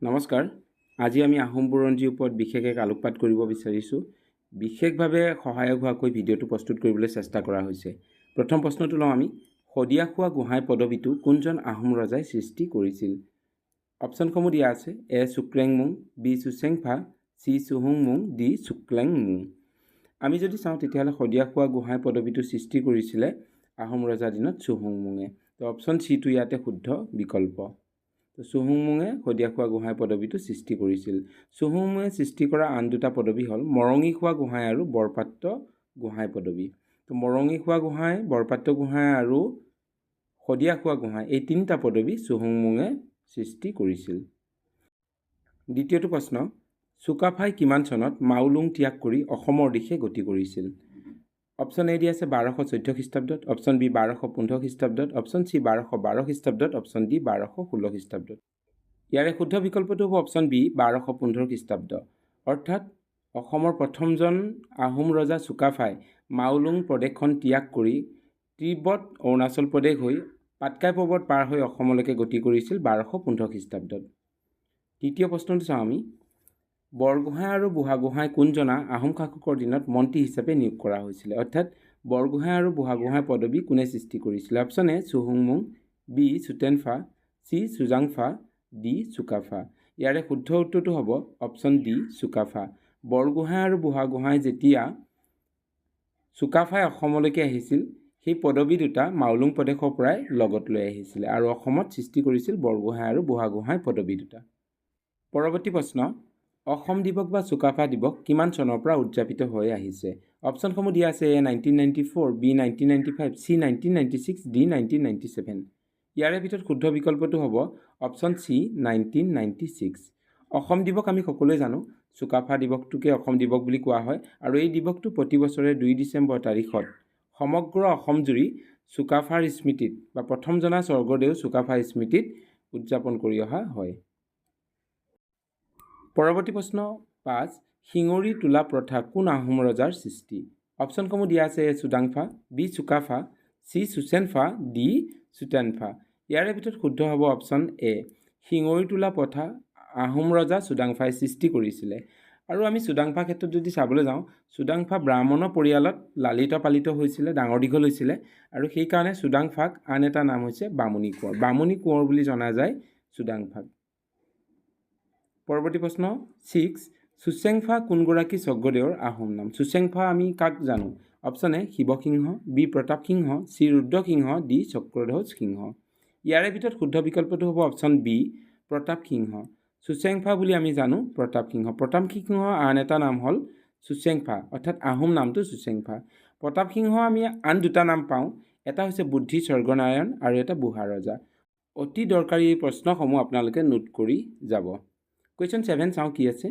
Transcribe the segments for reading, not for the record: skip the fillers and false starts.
নমস্কাৰ। আজি আমি আহোম বুৰঞ্জীৰ ওপৰত বিশেষ এক আলোকপাত কৰিব বিচাৰিছোঁ। বিশেষভাৱে সহায়ক হোৱাকৈ ভিডিঅ'টো প্ৰস্তুত কৰিবলৈ চেষ্টা কৰা হৈছে। প্ৰথম প্ৰশ্নটো লওঁ আমি। শদিয়া খোৱা গোহাঁই পদবীটো কোনজন আহোম ৰজাই সৃষ্টি কৰিছিল? অপশ্যনসমূহ দিয়া আছে: এ চুক্ৰেংমুং, B Susengphaa, C চুহুংমুং, D Suklenmung. আমি যদি চাওঁ, তেতিয়াহ'লে শদিয়া খোৱা গোহাঁই পদবীটো সৃষ্টি কৰিছিলে আহোম ৰজাৰ দিনত চুহুংমুঙে। তো অপশ্যন চিটো ইয়াতে শুদ্ধ বিকল্প। তো চুহুংমুঙে শদিয়া খোৱা গোহাঁই পদবীটো সৃষ্টি কৰিছিল। চুহুংমুঙে সৃষ্টি কৰা আন দুটা পদবী হ'ল মৰঙী খোৱা গোহাঁই আৰু বৰপাত্ৰ গোহাঁই পদবী। তো মৰঙী খোৱা গোহাঁই, বৰপাত্ৰ গোহাঁই আৰু শদিয়া খোৱা গোহাঁই, এই তিনিটা পদবী চুহুংমুঙে সৃষ্টি কৰিছিল। দ্বিতীয়টো প্ৰশ্ন, চুকাফাই কিমান চনত মাওলুং ত্যাগ কৰি অসমৰ দিশে গতি কৰিছিল? অপশ্যন এ দি আছে 1214 খ্ৰীষ্টাব্দত, অপশ্যন বি 1215 খ্ৰীষ্টাব্দত, অপশ্যন চি 1212 খ্ৰীষ্টাব্দত, অপশ্যন ডি 1216 খ্ৰীষ্টাব্দত। ইয়াৰে শুদ্ধ বিকল্পটো হ'ব অপশ্যন বি, 1215 খ্ৰীষ্টাব্দ। অৰ্থাৎ অসমৰ প্ৰথমজন আহোম ৰজা চুকাফাই মাওলুং প্ৰদেশখন ত্যাগ কৰি তিব্বত, অৰুণাচল প্ৰদেশ হৈ পাটকাই পৰ্বত পাৰ হৈ অসমলৈকে গতি কৰিছিল 1215 খ্ৰীষ্টাব্দত। তৃতীয় প্ৰশ্নটো চাওঁ আমি। বৰগোহাঁই আৰু বুঢ়াগোহাঁই কোনজনা আহোম শাসকৰ দিনত মন্ত্ৰী হিচাপে নিয়োগ কৰা হৈছিলে? অৰ্থাৎ বৰগোহাঁই আৰু বুঢ়াগোহাঁই পদবী কোনে সৃষ্টি কৰিছিলে? অপশ্যন এ চুহুংমুং, B Sutenpha, C Sujangpha, D Sukaphaa. ইয়াৰে শুদ্ধ উত্তৰটো হ'ব অপশ্যন ডি, চুকাফা। বৰগোহাঁই আৰু বুঢ়াগোহাঁই, যেতিয়া চুকাফাই অসমলৈকে আহিছিল, সেই পদবী দুটা মাওলুং প্ৰদেশৰ পৰাই লগত লৈ আহিছিলে আৰু অসমত সৃষ্টি কৰিছিল বৰগোহাঁই আৰু বুঢ়াগোহাঁই পদবী দুটা। পৰৱৰ্তী প্ৰশ্ন, অসম দিৱস বা চুকাফা দিৱস কিমান চনৰ পৰা উদযাপিত হৈ আহিছে? অপশ্যনসমূহ দিয়া আছে: A 1994, B 1995, C 1996, D 1997। ইয়াৰে ভিতৰত শুদ্ধ বিকল্পটো হ'ব অপশ্যন চি, 1996। অসম দিৱস আমি সকলোৱে জানো, চুকাফা দিৱসটোকে অসম দিৱস বুলি কোৱা হয় আৰু এই দিৱসটো প্ৰতি বছৰে 2 ডিচেম্বৰ তাৰিখত সমগ্ৰ অসমজুৰি চুকাফাৰ স্মৃতিত বা প্ৰথমজনা স্বৰ্গদেউ চুকাফাৰ স্মৃতিত উদযাপন কৰি অহা হয়। পৰৱৰ্তী প্ৰশ্ন 5, শিঙৰি তোলা প্ৰথা কোন আহোম ৰজাৰ সৃষ্টি? অপশ্যনসমূহ দিয়া আছে: A Sudangpha, B Sukaphaa, C Suchenpha, D Sutenpha. ইয়াৰে ভিতৰত শুদ্ধ হ'ব অপশ্যন এ, শিঙৰি তোলা প্ৰথা আহোম ৰজা চুডাংফাই সৃষ্টি কৰিছিলে। আৰু আমি চুডাংফাৰ ক্ষেত্ৰত যদি চাবলৈ যাওঁ, চুডাংফা ব্ৰাহ্মণৰ পৰিয়ালত লালিত পালিত হৈছিলে, ডাঙৰ দীঘল হৈছিলে আৰু সেইকাৰণে চুডাংফাক আন এটা নাম হৈছে বামুণী কোঁৱৰ। বামুণী কোঁৱৰ বুলি জনা যায় চুডাংফাক। পৰৱৰ্তী প্ৰশ্ন 6, চুচেংফা কোনগৰাকী স্বৰ্গদেউৰ আহোম নাম? চুচেংফা আমি কাক জানো? Option A Shivasingha, B Pratap Singha, C Rudrasingha, D Chakradhwaj Singha. ইয়াৰে ভিতৰত শুদ্ধ বিকল্পটো হ'ব অপশ্যন বি, প্ৰতাপ সিংহ। চুচেংফা বুলি আমি জানো প্ৰতাপ সিংহ। প্ৰতাপ সিংহ আন এটা নাম হ'ল চুচেংফা, অৰ্থাৎ আহোম নামটো চুচেংফা। প্ৰতাপ সিংহ আমি আন দুটা নাম পাওঁ, এটা হৈছে বুদ্ধি স্বৰ্গনাৰায়ণ আৰু এটা বুঢ়া ৰজা। অতি দৰকাৰী এই প্ৰশ্নসমূহ আপোনালোকে নোট কৰি যাব। কুৱেশ্যন 7 চাওঁ কি আছে।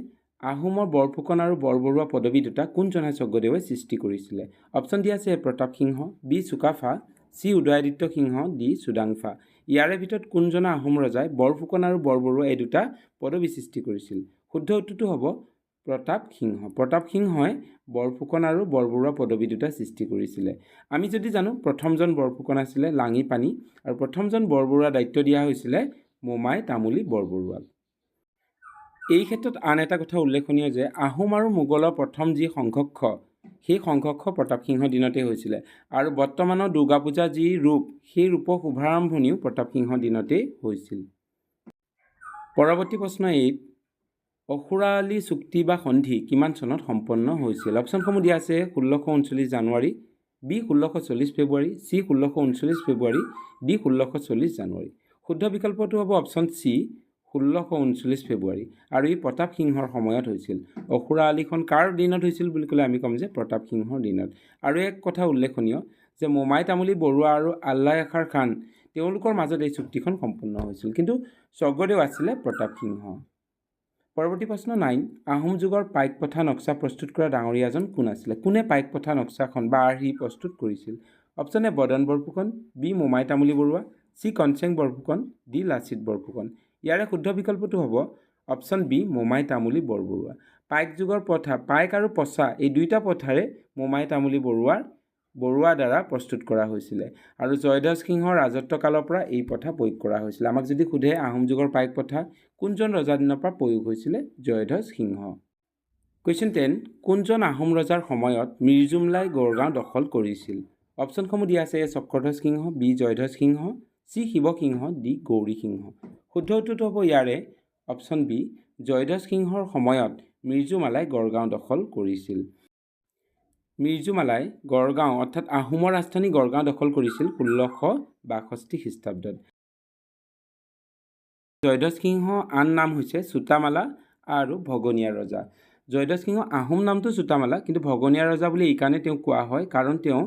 আহোমৰ বৰফুকন আৰু বৰবৰুৱা পদবী দুটা কোনজনা স্বৰ্গদেৱে সৃষ্টি কৰিছিলে? অপশ্যন দিয়া আছে: এ প্ৰতাপ সিংহ, বি চুকাফা, চি উদয়াদিত্য সিংহ, ডি চুডাংফা। ইয়াৰে ভিতৰত কোনজনা আহোম ৰজাই বৰফুকন আৰু বৰবৰুৱা এই দুটা পদবী সৃষ্টি কৰিছিল? শুদ্ধ উত্তৰটো হ'ব প্ৰতাপ সিংহ। প্ৰতাপ সিংহই বৰফুকন আৰু বৰবৰুৱা পদবী দুটা সৃষ্টি কৰিছিলে। আমি যদি জানো, প্ৰথমজন বৰফুকন আছিলে লাঙি পানী আৰু প্ৰথমজন বৰবৰুৱা দায়িত্ব দিয়া হৈছিলে মোমাই তামুলী বৰবৰুৱাক। এই ক্ষেত্ৰত আন এটা কথা উল্লেখনীয় যে আহোম আৰু মোগলৰ প্ৰথম যি সংঘৰ্ষ, সেই সংঘৰ্ষ প্ৰতাপ সিংহৰ দিনতেই হৈছিলে আৰু বৰ্তমানৰ দুৰ্গা পূজা যি ৰূপ, সেই ৰূপৰ শুভাৰম্ভণিও প্ৰতাপ সিংহৰ দিনতেই হৈছিল। পৰৱৰ্তী প্ৰশ্ন 8, অসুৰা আলি চুক্তি বা সন্ধি কিমান চনত সম্পন্ন হৈছিল? অপশ্যনসমূহ দিয়া আছে: 1639 জানুৱাৰী, বি 1640 ফেব্ৰুৱাৰী, চি 1639 ফেব্ৰুৱাৰী, ডি 1640 জানুৱাৰী। শুদ্ধ বিকল্পটো হ'ব অপশ্যন চি, 1639 ফেব্ৰুৱাৰী আৰু ই প্ৰতাপ সিংহৰ সময়ত হৈছিল। অসুৰা আলিখন কাৰ দিনত হৈছিল বুলি ক'লে আমি ক'ম যে প্ৰতাপ সিংহৰ দিনত। আৰু এক কথা উল্লেখনীয় যে মোমাই তামুলী বৰুৱা আৰু আল্লাহ খান, তেওঁলোকৰ মাজত এই চুক্তিখন সম্পূৰ্ণ হৈছিল, কিন্তু স্বৰ্গদেউ আছিলে প্ৰতাপ সিংহ। পৰৱৰ্তী প্ৰশ্ন 9, আহোম যুগৰ পাইক প্ৰথা নক্সা প্ৰস্তুত কৰা ডাঙৰীয়াজন কোন আছিলে? কোনে পাইক প্ৰথা নক্সাখন বা আৰ্হি প্ৰস্তুত কৰিছিল? Option A Badan Borphukan, B Momai Tamuli Barua, C Konseng Borphukan, D Lachit Borphukan. ইয়াৰে শুদ্ধ বিকল্পটো হ'ব অপশ্যন বি, মোমাই তামুলী বৰবৰুৱা। পাইক যুগৰ প্ৰথা, পাইক আৰু পচা, এই দুয়োটা প্ৰথাৰে মোমাই তামুলী বৰুৱাৰ বৰুৱাৰ দ্বাৰা প্ৰস্তুত কৰা হৈছিলে আৰু জয়ধ্বজ সিংহৰ ৰাজত্বকালৰ পৰা এই প্ৰথা প্ৰয়োগ কৰা হৈছিলে। আমাক যদি সোধে আহোম যুগৰ পাইক প্ৰথা কোনজন ৰজাৰ দিনৰ পৰা প্ৰয়োগ হৈছিলে? জয়ধ্বজ সিংহ। কুৱেশ্যন 10, কোনজন আহোম ৰজাৰ সময়ত মিৰ্জুমলাই গড়গাঁও দখল কৰিছিল? অপশ্যনসমূহ দিয়া আছে A Chakradhwaj Singha, B Jayadhwaj Singha, C Siva Singha, D Gauri Singha. শুদ্ধ উত্তৰটো হ'ব ইয়াৰে অপশ্যন বি, জয়ধ্বজ সিংহৰ সময়ত মিৰ্জুমালাই গড়গাঁও দখল কৰিছিল। মিৰ্জুমালাই গড়গাঁও অৰ্থাৎ আহোমৰ ৰাজধানী গড়গাঁও দখল কৰিছিল 1662 খ্ৰীষ্টাব্দত। জয়ধ্বজ সিংহ আন নাম হৈছে চোতামালা আৰু ভগনীয়া ৰজা। জয়ধ্বজ সিংহ আহোম নামটো চোতামালা, কিন্তু ভগনীয়া ৰজা বুলি এইকাৰণে তেওঁক কোৱা হয় কাৰণ তেওঁ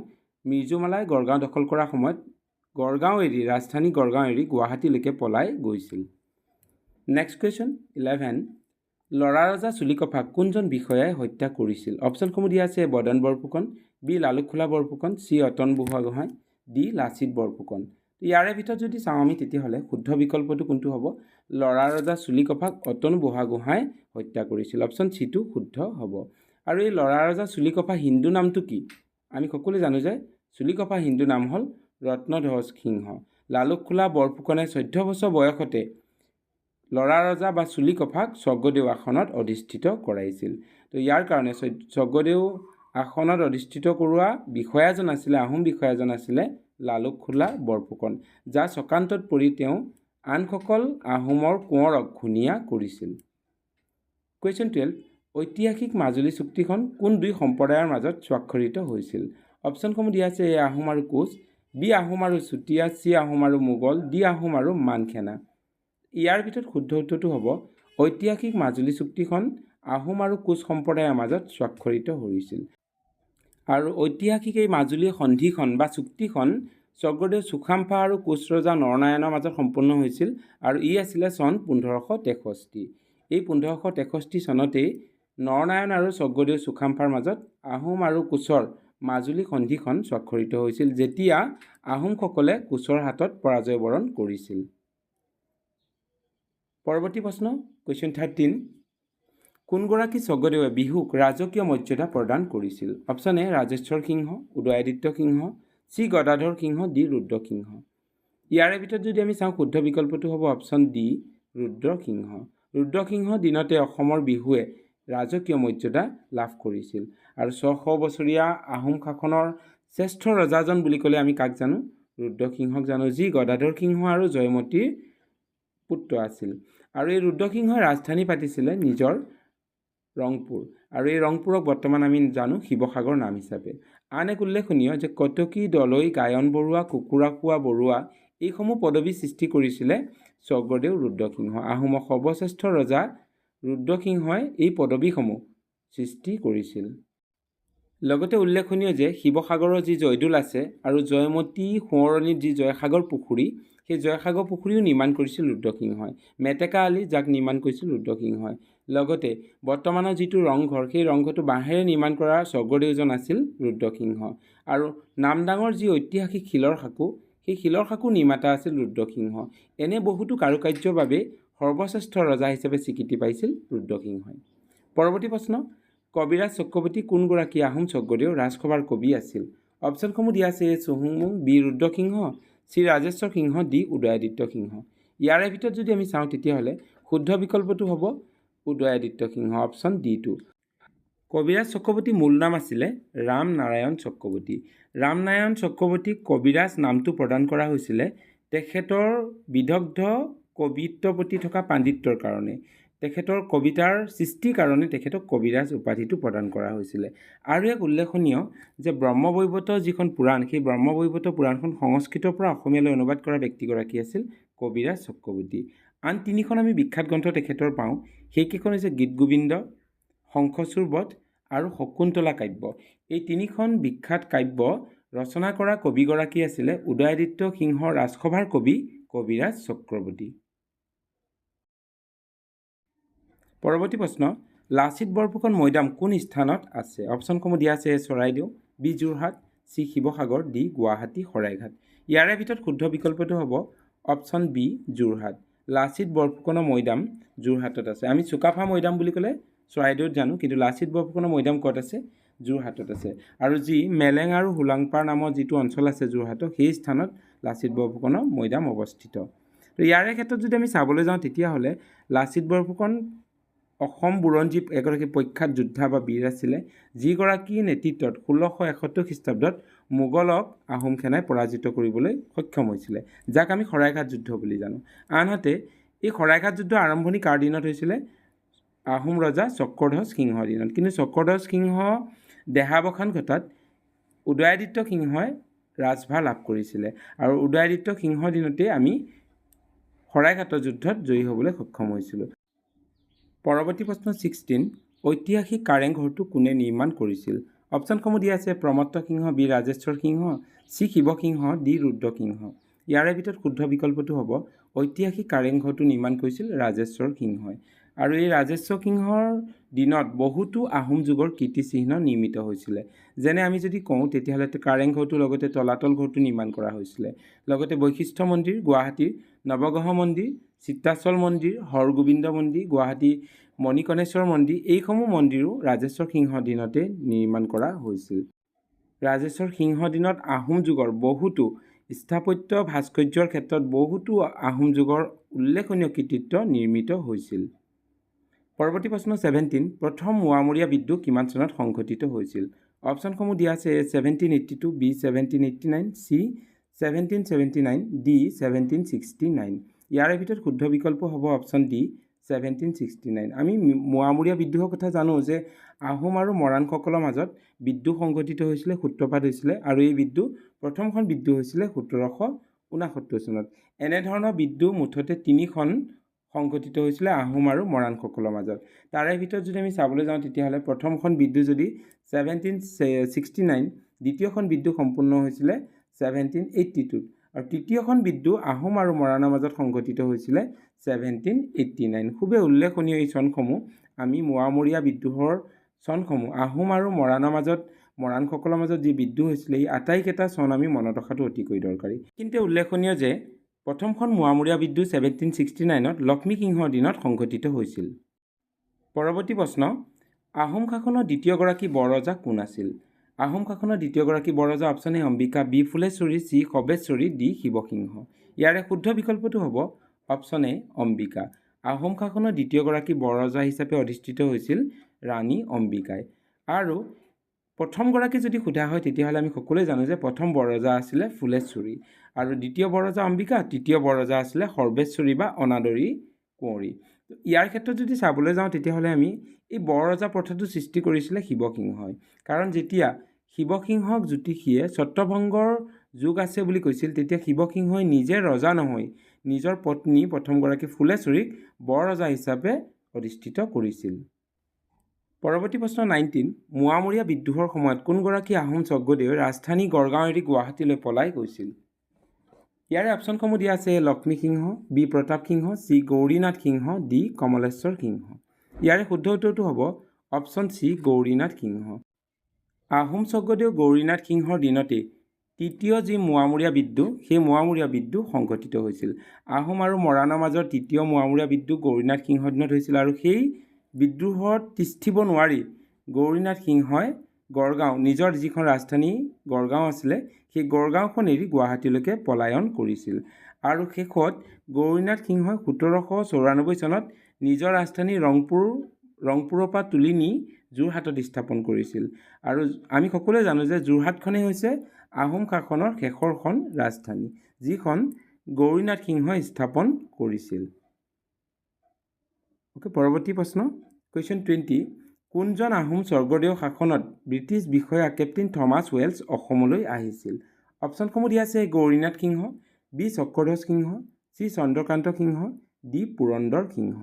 মিৰ্জুমালাই গড়গাঁও দখল কৰাৰ সময়ত গড়গাঁও এৰি, ৰাজধানী গড়গাঁও এৰি গুৱাহাটীলৈকে পলাই গৈছিল। নেক্সট কুৱেশ্যন 11, ল'ৰা ৰজা চুলিকফাক কোনজন বিষয়াই হত্যা কৰিছিল? অপশ্যনসমূহ দিয়া আছে Badan Borphukan, B Lalukshola Borphukan, C Atan Burhagohain, D Lachit Borphukan. ইয়াৰে ভিতৰত যদি চাওঁ আমি তেতিয়াহ'লে শুদ্ধ বিকল্পটো কোনটো হ'ব? ল'ৰা ৰজা চুলিকফাক অতন বুঢ়াগোহাঁই হত্যা কৰিছিল। অপশ্যন চিটো শুদ্ধ হ'ব। আৰু এই ল'ৰা ৰজা চুলিকফা হিন্দু নামটো কি? আমি সকলোৱে জানো যে চুলিকফা হিন্দু নাম হ'ল ৰত্নধ্বজ সিংহ। লালুকসোলা বৰফুকনে 14 বছৰ বয়সতে ল'ৰা ৰজা বা চুলিকফাক স্বৰ্গদেউ আসনত অধিষ্ঠিত কৰাইছিল। তো ইয়াৰ কাৰণে স্বৰ্গদেউ আসনত অধিষ্ঠিত কৰোৱা বিষয়াজন আছিলে, আহোম বিষয়াজন আছিলে লালুকসোলা বৰফুকন, যাৰ চক্ৰান্তত পৰি তেওঁ আনসকল আহোমৰ কোঁৱৰক ঘূণীয়া কৰিছিল। কুৱেশ্যন 12, ঐতিহাসিক মাজুলী চুক্তিখন কোন দুই সম্প্ৰদায়ৰ মাজত স্বাক্ষৰিত হৈছিল? অপশ্যনসমূহ দিয়া আছে এ আহোম আৰু কোচ, বি আহোম আৰু চুতীয়া, চি আহোম আৰু মোগল, ডি আহোম আৰু মানসেনা। ইয়াৰ ভিতৰত শুদ্ধ উত্তৰটো হ'ব ঐতিহাসিক মাজুলী চুক্তিখন আহোম আৰু কোচ সম্প্ৰদায়ৰ মাজত স্বাক্ষৰিত হৈছিল। আৰু ঐতিহাসিক এই মাজুলী সন্ধিখন বা চুক্তিখন স্বৰ্গদেউ চুখামফা আৰু কোচ ৰজা নৰনাৰায়ণৰ মাজত সম্পন্ন হৈছিল আৰু ই আছিলে চন 1563। এই 1563 চনতেই নৰনাৰায়ণ আৰু স্বৰ্গদেউ চুখামফাৰ মাজত আহোম আৰু কোচৰ মাজুলী সন্ধিখন স্বাক্ষৰিত হৈছিল, যেতিয়া আহোমসকলে কোচৰ হাতত পৰাজয় বৰণ কৰিছিল। পৰৱৰ্তী প্ৰশ্ন কুৱেশ্যন 13, কোনগৰাকী স্বৰ্গদেৱে বিহুক ৰাজকীয় মৰ্যাদা প্ৰদান কৰিছিল? Option A Rajeswar Singha, Udayaditya Singha, C Gadadhar Singha, D Rudrasingha. ইয়াৰে ভিতৰত যদি আমি চাওঁ শুদ্ধ বিকল্পটো হ'ব অপশ্যন ডি ৰুদ্ৰসিংহ। ৰুদ্ৰসিংহ দিনতে অসমৰ বিহুৱে ৰাজকীয় মৰ্যাদা লাভ কৰিছিল। আৰু 600 বছৰীয়া আহোম শাসনৰ শ্ৰেষ্ঠ ৰজাজন বুলি ক'লে আমি কাক জানো? ৰুদ্ৰসিংহক জানো, যি গদাধৰ সিংহ আৰু জয়মতীৰ পুত্ৰ আছিল। আৰু এই ৰুদ্ৰসিংহই ৰাজধানী পাতিছিলে নিজৰ ৰংপুৰ, আৰু এই ৰংপুৰক বৰ্তমান আমি জানো শিৱসাগৰ নাম হিচাপে। আন এক উল্লেখনীয় যে কটকী, দলৈ, গায়ন বৰুৱা, কুকুৰাখোৱা বৰুৱা এইসমূহ পদবী সৃষ্টি কৰিছিলে স্বৰ্গদেউ ৰুদ্ৰসিংহ। আহোমৰ সৰ্বশ্ৰেষ্ঠ ৰজা ৰুদ্ৰসিংহই এই পদবীসমূহ সৃষ্টি কৰিছিল। লগতে উল্লেখনীয় যে শিৱসাগৰৰ যি জয়দৌল আছে আৰু জয়মতী সোঁৱৰণীত যি জয়সাগৰ পুখুৰী, সেই জয়সাগৰ পুখুৰীও নিৰ্মাণ কৰিছিল ৰুদ্ৰসিংহই। মেটেকা আলি যাক নিৰ্মাণ কৰিছিল ৰুদ্ৰসিংহই। লগতে বৰ্তমানৰ যিটো ৰংঘৰ, সেই ৰংঘৰটো বাঁহেৰে নিৰ্মাণ কৰা স্বৰ্গদেউজন আছিল ৰুদ্ৰসিংহ। আৰু নামদাঙৰ যি ঐতিহাসিক শিলৰ সাঁকো, সেই শিলৰ সাঁকো নিৰ্মাতা আছিল ৰুদ্ৰসিংহ। এনে বহুতো কাৰুকাৰ্যৰ বাবে সৰ্বশ্ৰেষ্ঠ ৰজা হিচাপে স্বীকৃতি পাইছিল ৰুদ্ৰসিংহই। পৰৱৰ্তী প্ৰশ্ন, কবিৰাজ চক্ৰৱৰ্তী কোনগৰাকী আহোম স্বৰ্গদেউ ৰাজসভাৰ কবি আছিল? অপশ্যনসমূহ দিয়া আছে A Suhungmung, B Rudrasingha, C Rajeswar Singha, D Udayaditya Singha. ইয়াৰে ভিতৰত যদি আমি চাওঁ তেতিয়াহ'লে শুদ্ধ বিকল্পটো হ'ব উদয়াদিত্য সিংহ, অপশ্যন ডিটো। কবিৰাজ চক্ৰৱৰ্তীৰ মূল নাম আছিলে ৰামনাৰায়ণ চক্ৰৱৰ্তী। ৰামনাৰায়ণ চক্ৰৱৰ্তীক কবিৰাজ নামটো প্ৰদান কৰা হৈছিলে তেখেতৰ বিদগ্ধ কবিত্বৰ প্ৰতি থকা পাণ্ডিত্যৰ কাৰণে, তেখেতৰ কবিতাৰ সৃষ্টিৰ কাৰণে তেখেতক কবিৰাজ উপাধিটো প্ৰদান কৰা হৈছিলে। আৰু এক উল্লেখনীয় যে ব্ৰহ্মবৈবৰ্ত যিখন পুৰাণ, সেই ব্ৰহ্মবৈবৰ্ত পুৰাণখন সংস্কৃতৰ পৰা অসমীয়ালৈ অনুবাদ কৰা ব্যক্তিগৰাকী আছিল কবিৰাজ চক্ৰৱৰ্তী। আন তিনিখন আমি বিখ্যাত গ্ৰন্থ তেখেতৰ পাওঁ, সেইকেইখন হৈছে গীত গোবিন্দ, শংখচূড় বধ আৰু শকুন্তলা কাব্য। এই তিনিখন বিখ্যাত কাব্য ৰচনা কৰা কবিগৰাকী আছিলে উদয়াদিত্য সিংহৰ ৰাজসভাৰ কবি কবিৰাজ চক্ৰৱৰ্তী। পৰৱৰ্তী প্ৰশ্ন, লাচিত বৰফুকন মৈদাম কোন স্থানত আছে? অপশ্যনসমূহ দিয়া আছে Charaideo, B Jorhat, C Sivasagar, D Guwahati Saraighat. ইয়াৰে ভিতৰত শুদ্ধ বিকল্পটো হ'ব অপশ্যন বি যোৰহাট। লাচিত বৰফুকনৰ মৈদাম যোৰহাটত আছে। আমি চুকাফা মৈদাম বুলি ক'লে চৰাইদেউত জানো, কিন্তু লাচিত বৰফুকনৰ মৈদাম ক'ত আছে? যোৰহাটত আছে। আৰু যি মেলেং আৰু হোলাংপাৰ নামৰ যিটো অঞ্চল আছে যোৰহাটৰ, সেই স্থানত লাচিত বৰফুকনৰ মৈদাম অৱস্থিত। তো ইয়াৰে ক্ষেত্ৰত যদি আমি চাবলৈ যাওঁ, তেতিয়াহ'লে লাচিত বৰফুকন অসম বুৰঞ্জী এগৰাকী প্ৰখ্যাত যোদ্ধা বা বীৰ আছিলে, যিগৰাকীৰ নেতৃত্বত 1671 খ্ৰীষ্টাব্দত মোগলক আহোম সেনাই পৰাজিত কৰিবলৈ সক্ষম হৈছিলে, যাক আমি শৰাইঘাট যুদ্ধ বুলি জানো। আনহাতে এই শৰাইঘাট যুদ্ধ আৰম্ভণি কাৰ দিনত হৈছিলে? আহোম ৰজা চক্ৰধ্বজ সিংহৰ দিনত। কিন্তু চক্ৰধ্বজ সিংহ দেহাৱসান ঘটাত উদয়াদিত্য সিংহই ৰাজভাৰ লাভ কৰিছিলে আৰু উদয়াদিত্য সিংহৰ দিনতেই আমি শৰাইঘাটৰ যুদ্ধত জয়ী হ'বলৈ সক্ষম হৈছিলোঁ। পৰৱৰ্তী প্ৰশ্ন 16, ঐতিহাসিক কাৰেংঘৰটো কোনে নিৰ্মাণ কৰিছিল? অপশ্যনসমূহ দিয়া আছে প্ৰমত্ত সিংহ, বি ৰাজেশ্বৰ সিংহ, চি শিৱসিংহ, ডি ৰুদ্ৰসিংহ। ইয়াৰে ভিতৰত শুদ্ধ বিকল্পটো হ'ব ঐতিহাসিক কাৰেংঘৰটো নিৰ্মাণ কৰিছিল ৰাজেশ্বৰ সিংহই। আৰু এই ৰাজেশ্বৰ সিংহৰ দিনত বহুতো আহোম যুগৰ কীৰ্তিচিহ্ন নিৰ্মিত হৈছিলে। যেনে আমি যদি কওঁ, তেতিয়াহ'লে কাৰেংঘৰটোৰ লগতে তলাতল ঘৰটো নিৰ্মাণ কৰা হৈছিলে, লগতে বৈশিষ্ঠ মন্দিৰ, গুৱাহাটীৰ নৱগ্ৰহ মন্দিৰ, চিত্ৰাচল মন্দিৰ, হৰগোবিন্দ মন্দিৰ, গুৱাহাটী মণিকৰ্ণেশ্বৰ মন্দিৰ, এইসমূহ মন্দিৰো ৰাজেশ্বৰ সিংহৰ দিনতে নিৰ্মাণ কৰা হৈছিল। ৰাজেশ্বৰ সিংহৰ দিনত আহোম যুগৰ বহুতো স্থাপত্য ভাস্কৰ্যৰ ক্ষেত্ৰত বহুতো আহোম যুগৰ উল্লেখনীয় কৃতিত্ব নিৰ্মিত হৈছিল। পৰৱৰ্তী প্ৰশ্ন 17, প্ৰথম মোৱামৰীয়া বিদ্ৰোহ কিমান চনত সংঘটিত হৈছিল? অপশ্যনসমূহ দিয়া আছে A 1782, B 1789, C 1779, D 1769। ইয়াৰে ভিতৰত শুদ্ধ বিকল্প হ'ব অপশ্যন ডি 1769। আমি মোৱামৰীয়া বিদ্ৰোহৰ কথা জানো যে আহোম আৰু মৰাণসকলৰ মাজত বিদ্ৰোহ সংঘটিত হৈছিলে, সূত্ৰপাত হৈছিলে আৰু এই বিদ্ৰোহ প্ৰথমখন বিদ্ৰোহ হৈছিলে 1769 চনত। এনেধৰণৰ বিদ্ৰোহ মুঠতে তিনিখন সংঘটিত হৈছিলে আহোম আৰু মৰাণসকলৰ মাজত। তাৰে ভিতৰত যদি আমি চাবলৈ যাওঁ, তেতিয়াহ'লে প্ৰথমখন বিদ্ৰোহ যদি 1769, দ্বিতীয়খন বিদ্ৰোহ সম্পূৰ্ণ হৈছিলে 1782ত আৰু তৃতীয়খন বিদ্ৰোহ আহোম আৰু মৰাণৰ মাজত সংঘটিত হৈছিলে 1789। খুবেই উল্লেখনীয় এই চনসমূহ। আমি মোৱামৰীয়া বিদ্ৰোহৰ চনসমূহ, আহোম আৰু মৰাণৰ মাজত, মৰাণসকলৰ মাজত যি বিদ্ৰোহ হৈছিলে, এই আটাইকেইটা চন আমি মনত ৰখাটো অতিকৈ দৰকাৰী। কিন্তু উল্লেখনীয় যে প্ৰথমখন মোৱামৰীয়া বিদ্ৰোহ 1769ত লক্ষ্মীসিংহৰ দিনত সংঘটিত হৈছিল। পৰৱৰ্তী প্ৰশ্ন, আহোম শাসনৰ দ্বিতীয়গৰাকী বৰৰজা কোন আছিল? আহোম শাসনৰ দ্বিতীয়গৰাকী Borraja option A Ambika, B Phuleswari, C Sarbeswari, D Siva Singha. ইয়াৰে শুদ্ধ বিকল্পটো হ'ব অপশ্যন এ অম্বিকা। আহোম শাসনৰ দ্বিতীয়গৰাকী বৰৰজা হিচাপে অধিষ্ঠিত হৈছিল ৰাণী অম্বিকাই। আৰু প্ৰথমগৰাকী যদি সোধা হয়, তেতিয়াহ'লে আমি সকলোৱে জানো যে প্ৰথম বৰৰজা আছিলে ফুলেশ্বৰী আৰু দ্বিতীয় বৰৰজা অম্বিকা, তৃতীয় বৰৰজা আছিলে সৰ্বেশ্বৰী বা অনাদৰী কুঁৱৰী। ইয়াৰ ক্ষেত্ৰত যদি চাবলৈ যাওঁ, তেতিয়াহ'লে আমি এই বৰৰজা প্ৰথাটো সৃষ্টি কৰিছিলে শিৱসিংহই। কাৰণ যেতিয়া শিৱসিংহক জ্যোতিষীয়ে ছত্ৰভংগৰ যোগ আছে বুলি কৈছিল, তেতিয়া শিৱসিংহই নিজে ৰজা নহৈ নিজৰ পত্নী প্ৰথমগৰাকী ফুলেশ্বৰীক বৰৰজা হিচাপে অধিষ্ঠিত কৰিছিল। পৰৱৰ্তী প্ৰশ্ন 19, মোৱামৰীয়া বিদ্ৰোহৰ সময়ত কোনগৰাকী আহোম স্বৰ্গদেৱে ৰাজধানী গড়গাঁও এৰি গুৱাহাটীলৈ পলাই গৈছিল? ইয়াৰে অপশ্যনসমূহ দিয়া আছে লক্ষ্মীসিংহ, বি প্ৰতাপ সিংহ, চি গৌৰীনাথ সিংহ, ডি কমলেশ্বৰ সিংহ। ইয়াৰে শুদ্ধ উত্তৰটো হ'ব অপশ্যন চি গৌৰীনাথ সিংহ। আহোম স্বৰ্গদেউ গৌৰীনাথ সিংহৰ দিনতেই তৃতীয় যি মোৱামৰীয়া বিদ্ৰোহ, সেই মোৱামৰীয়া বিদ্ৰোহ সংঘটিত হৈছিল। আহোম আৰু মৰাণৰ মাজৰ তৃতীয় মোৱামৰীয়া বিদ্ৰোহ গৌৰীনাথ সিংহৰ দিনত হৈছিল আৰু সেই বিদ্ৰোহত তিষ্ঠিব নোৱাৰি গৌৰীনাথ সিংহই গড়গাঁও, নিজৰ যিখন ৰাজধানী গড়গাঁও আছিলে, সেই গড়গাঁওখন এৰি গুৱাহাটীলৈকে পলায়ন কৰিছিল। আৰু শেষত গৌৰীনাথ সিংহই 1794 চনত নিজৰ ৰাজধানী ৰংপুৰৰ পৰা তুলি নি যোৰহাটত স্থাপন কৰিছিল। আৰু আমি সকলোৱে জানো যে যোৰহাটখনেই হৈছে আহোম শাসনৰ শেষৰখন ৰাজধানী, যিখন গৌৰীনাথ সিংহই স্থাপন কৰিছিল। অ'কে, পৰৱৰ্তী প্ৰশ্ন কুৱেশ্যন 20, কোনজন আহোম স্বৰ্গদেউ শাসনত ব্ৰিটিছ বিষয়া কেপ্টেইন থমাছ ৱেলছ অসমলৈ আহিছিল? অপশ্যনসমূহ দিয়া আছে গৌৰীনাথ সিংহ, বি চক্ৰধ্বজ সিংহ, চি চন্দ্ৰকান্ত সিংহ, ডি পুৰন্দৰ সিংহ।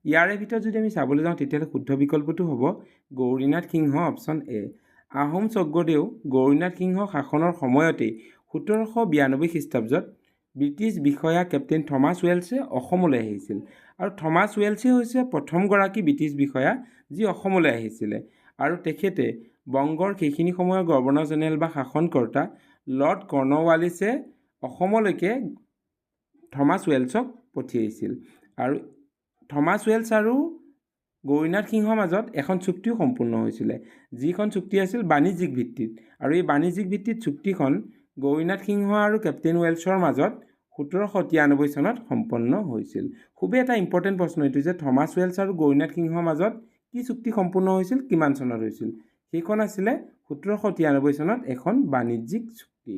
ইয়াৰে ভিতৰত যদি আমি চাবলৈ যাওঁ, তেতিয়াহ'লে শুদ্ধ বিকল্পটো হ'ব গৌৰীনাথ সিংহ, অপশ্যন এ। আহোম স্বৰ্গদেউ গৌৰীনাথ সিংহ শাসনৰ সময়তেই 1792 খ্ৰীষ্টাব্দত ব্ৰিটিছ বিষয়া কেপ্টেইন থমাছ ৱেলছে অসমলৈ আহিছিল। আৰু থমাছ ৱেলছেই হৈছে প্ৰথমগৰাকী ব্ৰিটিছ বিষয়া যি অসমলৈ আহিছিলে। আৰু তেখেতে বংগৰ সেইখিনি সময়ৰ গভৰ্ণৰ জেনেৰেল বা শাসনকৰ্তা লৰ্ড কৰ্ণৱালিছে অসমলৈকে থমাছ ৱেলছক পঠিয়াইছিল। আৰু থমাছ ৱেলছ আৰু গৌৰীনাথ সিংহৰ মাজত এখন চুক্তিও সম্পূৰ্ণ হৈছিলে, যিখন চুক্তি আছিল বাণিজ্যিক ভিত্তিত। আৰু এই বাণিজ্যিক ভিত্তিত চুক্তিখন গৌৰীনাথ সিংহ আৰু কেপ্টেইন ৱেলছৰ মাজত 1793 চনত সম্পন্ন হৈছিল। খুবেই এটা ইম্পৰ্টেণ্ট প্ৰশ্ন এইটো যে থমাছ ৱেলছ আৰু গৌৰীনাথ সিংহৰ মাজত কি চুক্তি সম্পূৰ্ণ হৈছিল, কিমান চনত হৈছিল। সেইখন আছিলে 1793 চনত এখন বাণিজ্যিক চুক্তি।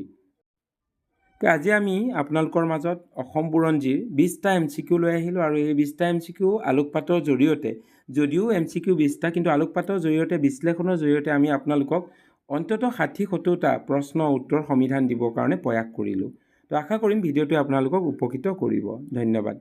আজি আমি আপোনালোকৰ মাজত অসম বুৰঞ্জীৰ 20টা এমচিকিউ লৈ আহিলোঁ আৰু এই 20টা এমচিকিউ আলোকপাতৰ জৰিয়তে, যদিও এমচিকিউ 20টা, কিন্তু আলোকপাতৰ জৰিয়তে, বিশ্লেষণৰ জৰিয়তে আমি আপোনালোকক অন্ততঃ 60-70টা প্ৰশ্ন উত্তৰ সমিধান দিবৰ কাৰণে প্ৰয়াস কৰিলোঁ। তো আশা কৰিম ভিডিঅ'টোৱে আপোনালোকক উপকৃত কৰিব। ধন্যবাদ।